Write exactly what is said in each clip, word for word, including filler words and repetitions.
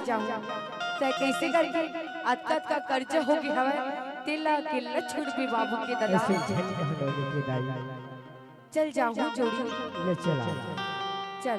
जाहूं। तैं कइसे करके अतका अतका कर्जा होगे हवय, तेला अकेल्ला छुड़बे बाबू के ददा। अइसे झन कह नोनी के दाई। चल जाहूं जोड़ी। ले चला। चल।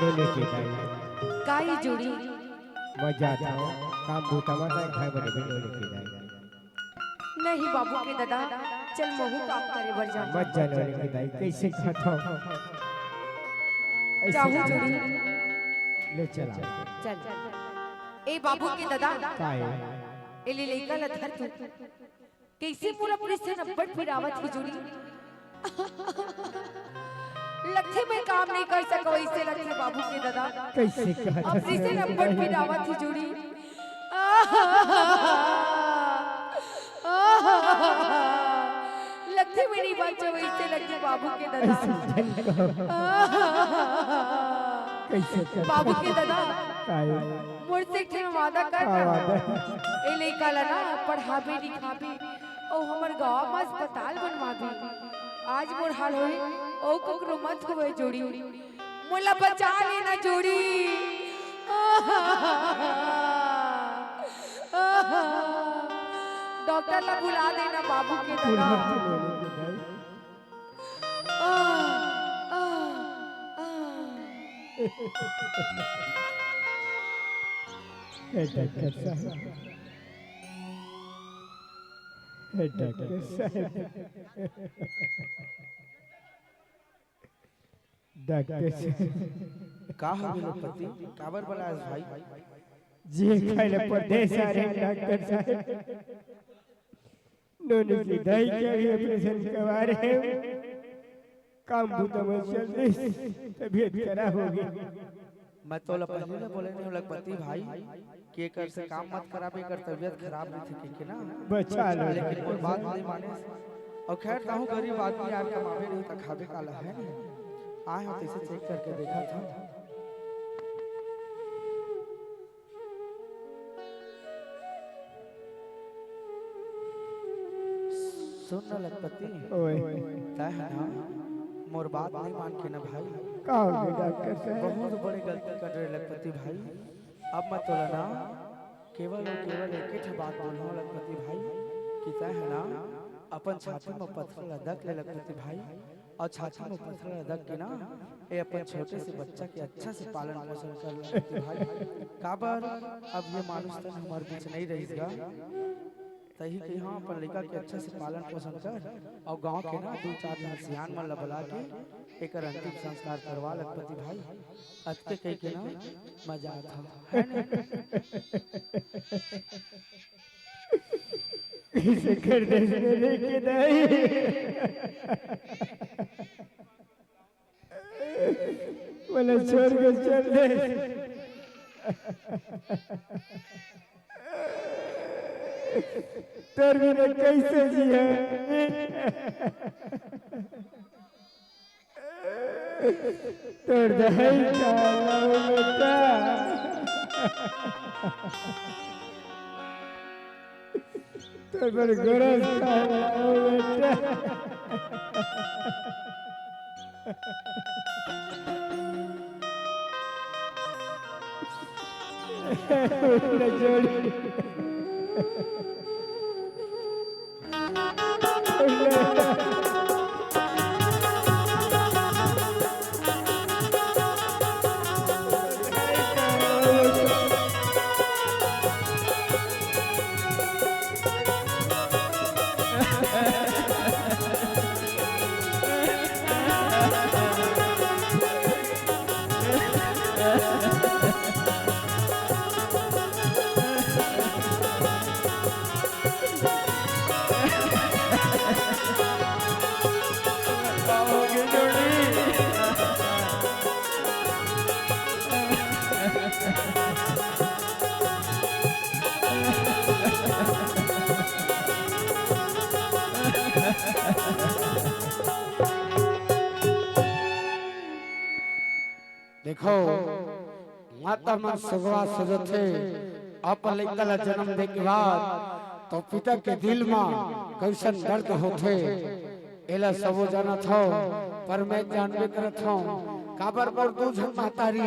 नोनी के दाई। का ये जोड़ी? मैं जात हंव, काम बूता म, घर बने भी नोनी के दाई। नहीं बाबू के ददा, चल महूं काम करे बर जाहूं। मत जा नोनी के दाई, कइसे कहत हव? अइसे जाहूं जोड़ी। ले चला। चल। ए बाबू के ददा। का हे? ए ले लइका ल धर तू। कइसे मोला ऑपरेशन अब्बड़ पिरावत हे जोड़ी। लगथे मैं काम नइ कर सकंव, अइसे लगथे बाबू के ददा। कइसे कहत हस? ऑपरेशन अब्बड़ पिरावत हे जोड़ी। लगथे मैं नइ बांचंव, अइसे लगथे बाबू के ददा। कइसे कहत हस? बाबू के ददा। का हे? मोर से एक ठन वादा कर ना। का वादा? ए लइका ला ना पढ़ाबे लिखाबे अउ हमर गांव म अस्पताल बनवाबे। आज मोर हाल होय अउ ककरो मत होवय जोड़ी। मोला बचा लेना जोड़ी। डॉक्टर ला बुला देना बाबू के ददा। हे डॉक्टर साहब, हे डॉक्टर साहब, डॉक्टर साहब। का हो गे लखपति? काबर बलास भाई? जी, खाए ले परदेस आ रहे हैं डॉक्टर साहब। नोनी के दाई के अभी ऑपरेशन करवा रहे हैं। काम बूता म चल दिस, तबीयत खराब हो गे। मैं तोला पहिली ले बोले नइ हों लखपति भाई कि एकर से काम मत कराबे, एकर तबीयत खराब रहिथे कहिके ना। बचा लो। लेकिन मोर बात नइ माने। अउ खैर, तहूं गरीब आदमी यार, कमाबे नहीं त खाबे काला, हे नहीं? आए हों तइसे चेक करके देखत हों। सुन न लखपति, ओए। तैं ह ना मोर बात नइ मान के ना भाई। का हो गे डॉक्टर साहब? बहुत बड़े गलती कर रहे लखपति भाई। अब मैं तोला ना केवल अउ केवल एके ठे बात बोलहूं लखपति भाई कि तैं ह ना अपन छाती म पत्थर ला दक ले लखपति भाई। अउ छाती म पत्थर ला दक के ना, ए अपन छोटे से बच्चा के अच्छा से पालन पोषण कर लखपति भाई। काबर अब ये मानुष तन हमर बीच नइ रहिस गा, तही कहिहां अपन लइका के अच्छा से पालन पोषण कर, अउ गांव के ना दू चार झन सियान मन ला बला के एकर अंतिम संस्कार करवा लखपति भाई। अतके कहिके ना मैं जात हंव, हे नहीं? कइसे कर देस रे के दाई? मोला छोड़ के चल दे। तोर बिना कइसे जिया? तोर दहाई का बेटा। तोर बर गोरस का बेटा। देखो, माता मन सुगवा सजथे, अपन लइका ला जन्म दे के बाद तो पिता के दिल मा कइसन दर्द होथे, एला सबो जानत हव, पर मैं जानबे करत हव, काबर मोर दू झन महतारी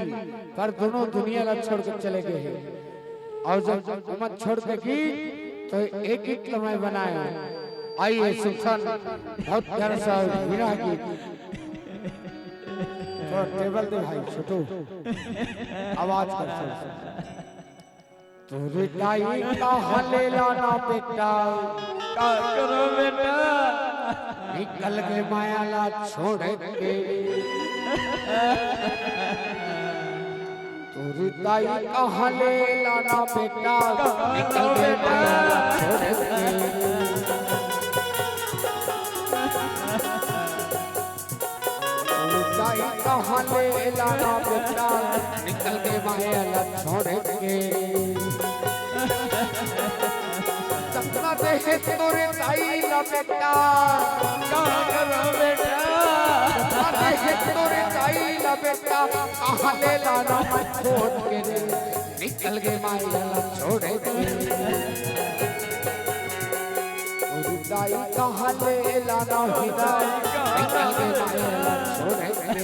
पर दोनों दुनिया ला छोड़ के चले गए हे। अउ जब ओमन छोड़ के गीत, तो एक गीत ला मैं बनाए। आइए सुखन, बहुत प्यारा सा विरह गीत। थोड़ा टेबल दे भाई छोटू, आवाज कर थोड़ा सा। तोर दाई कहा ले लाना बेटा, का करो बेटा? निकल गे माया ला छोड़ के। तोर दाई कहा ले लाना बेटा, निकल गे माया ला छोड़ के। तोर दाई कहा ले लाना बेटा, निकल गे माया ला छोड़ के। सपना देहे तोर दाई ला बेटा, का करो बेटा? सपना देहे तोर दाई ला बेटा, कहा ले लाना मैं खोज के रे, निकल गे माया ला छोड़ के। तोर दाई कहा ले लाना बेटा, निकल गे माया ला छोड़ के।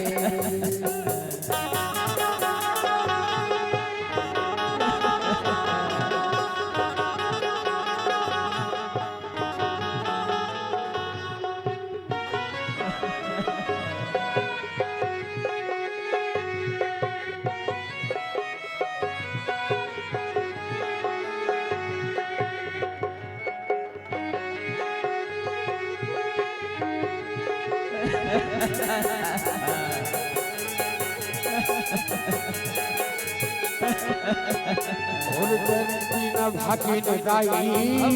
और जन की न भागिन दाई।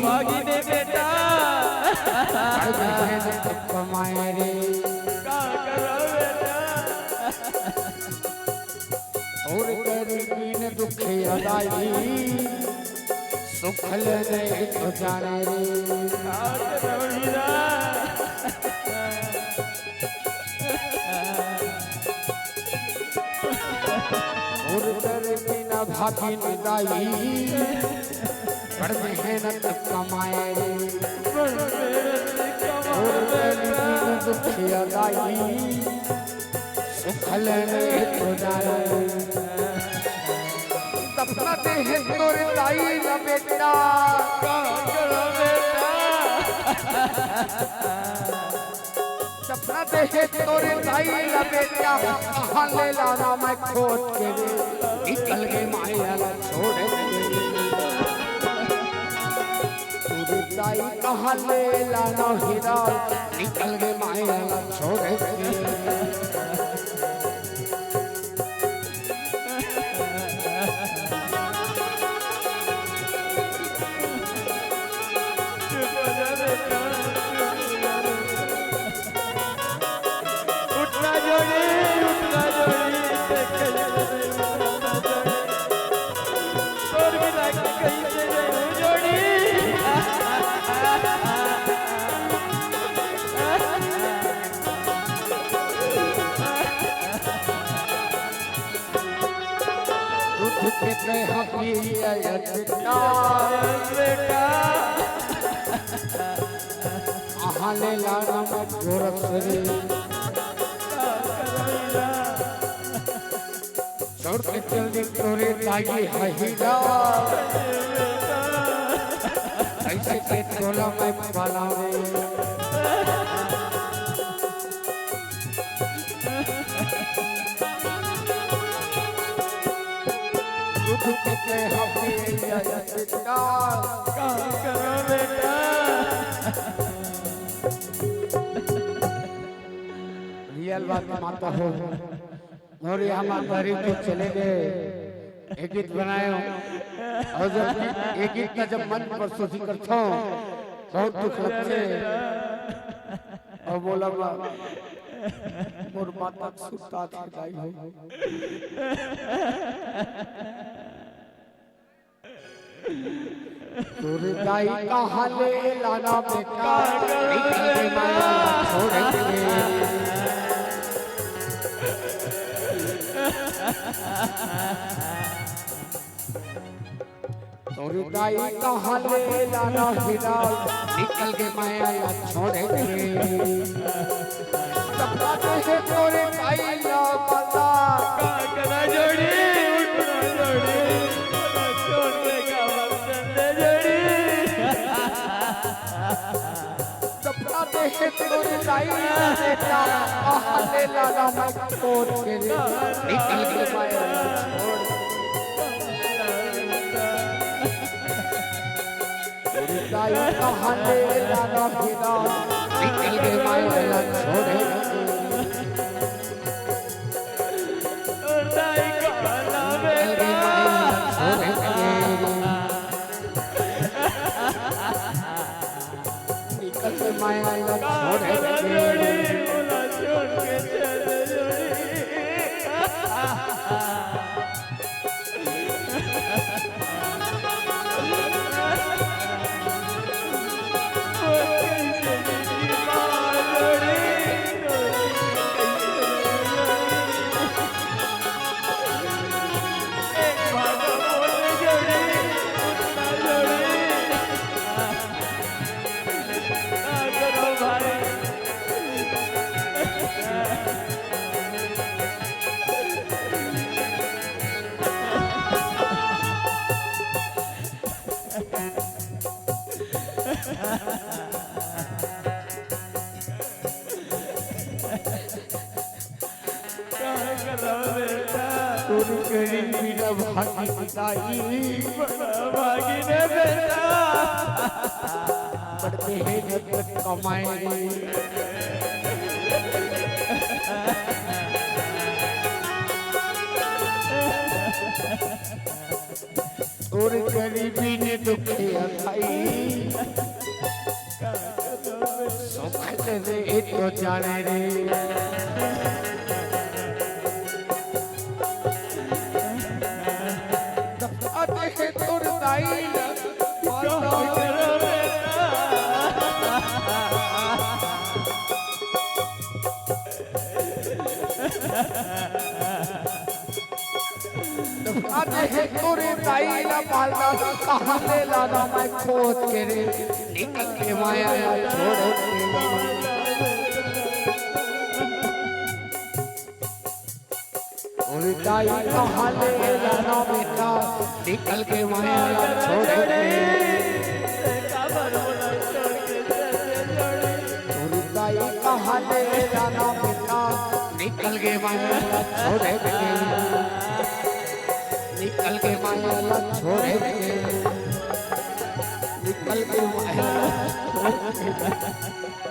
भागिन बेटा। अरे बहन कमाए रे। का करो बेटा? और गरीबी ने दुखिया दाई, सुख लेने तो जाने रे। और गरीबी न भागिन दाई, बड़ मेहनत कमाए रे। और गरीबी ने दुखिया दाई, सुख लेने तो जाए। सपना देहे तोर दाई ला बेटा। सपना देहे तोर दाई ला बेटा, कहा ले लाना मैं खोज के रे, निकल गे माया ला छोड़ के। तोर दाई कहा ले लाना हीरा, निकल गे माया ला छोड़ के। उठना जोड़ी, उठना जोड़ी, देख के उठना जोड़ी। तोर बिना कइसे रहूं जोड़ी। दूध के तय हबी अयत बेटा। आहा ले लाना मत गोरख रे। छोड़ के चल दी तोरे दाई है हीरा। ऐसे के टोला में पालावे। दूध के तय हबी अयत बेटा। का करो बेटा? रियल बात माता हो। मोर यहाँ माता हरी के चले गए, एक गीत बनाए हो। और जब ये गीत का जब मंच पर सोची करता हूँ, बहुत दुख लगते। और बोला, "माँ, मोर माता सुता थे दाई हो।" तोर दाई कहा ले लाना बेटा, निकल गे माया छोड़ के। आई कहाँ ले लाना हीरा, निकल के माया ला छोड़ के। सपना देखे तोरे आई ला पता। का करा जोड़ी, उठना जोड़ी, छोड़ के का बंधन दे जोड़ी। सपना देखे तोरे आई ला बेटा, कहाँ ले लाना मैं खोज के रे, निकल के माया ला छोड़। उड़ताई कहाँ ले लाना हीरा, निकल के माया ला छोड़ के। उड़ताई कहाँ ला निकल के माया ला छोड़ के। निकल के माया ला छोड़ के। तोर गरीबी ला भागी बताई, बड़ा भागी ने बेटा। पढ़ते हैं जब तक कमाए रे। तोर गरीबी ने दुखिया खाई। सुख दे तो जाने रे। दफा दे तोर दाई ला। आज हे तोरे दाई ला पालना, कहाँ ले लाना मैं खोज के रे, निकल के माया ला छोड़ के। उड़ताई कहाँ ले लाना बेटा, निकल के माया ला छोड़ के। उड़ताई कहाँ ले लाना बेटा, निकल के माया ला छोड़ के। निकल के माया ला छोड़ के। निकल के माया ला छोड़ के।